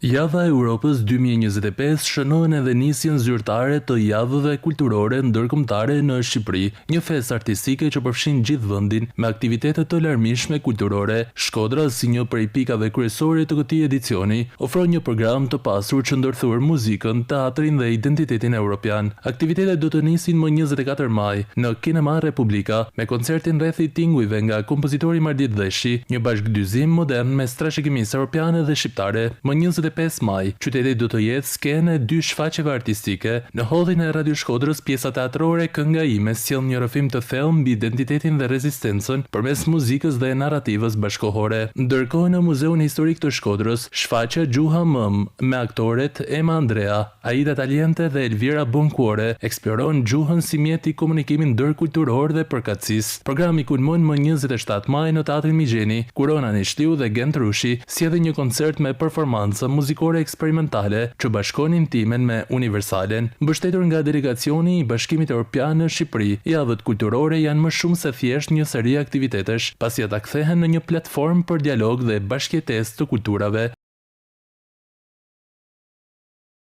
Java e Europës 2025 shënon edhe nisjen zyrtare të Javëve Kulturore Ndërkombëtare në Shqipëri, një festë artistike që përfshin gjithë vendin me aktivitete të larmishme kulturore. Shkodra, si një prej pikave kryesore të këtij edicioni, ofron një program të pasur që ndërthur muzikën, teatrin dhe identitetin europian. Aktivitetet do të nisin më 24 maj në Kinema Republika, me koncertin Rrethi i Tingujve nga kompozitori Mardit Lleshi, një bashkëdyzim modern mes trashëgimisë europiane dhe shqiptare. Më 25 maj, qyteti do të jetë skenë e dy shfaqjeve artistike. Në hollin e Radio Shkodrës, pjesa teatrore Kënga ime sjell një rrëfim të thellë mbi identitetin dhe rezistencën përmes muzikës dhe narrativës bashkëkohore. Ndërkohë në Muzeun Historik të Shkodrës, shfaqja Gjuha Mëmë me aktoret Ema Andrea, Aida Taliente dhe Elvira Boncuore eksploron gjuhën si mjet i komunikimit ndërkulturor dhe përkatësisë. Programi kulmon më 27 maj në Teatrin Migjeni, ku Rona Nishliu dhe Gent Rushi sjellin një koncert me performancë muzikore eksperimentale që bashkon intimen me universalen. Mbështetur nga delegacioni i Bashkimit Europian në Shqipëri, javët kulturore janë më shumë se thjesht një seri aktivitetesh, pasi ata kthehen në një platformë për dialog dhe bashkëjetesë të kulturave.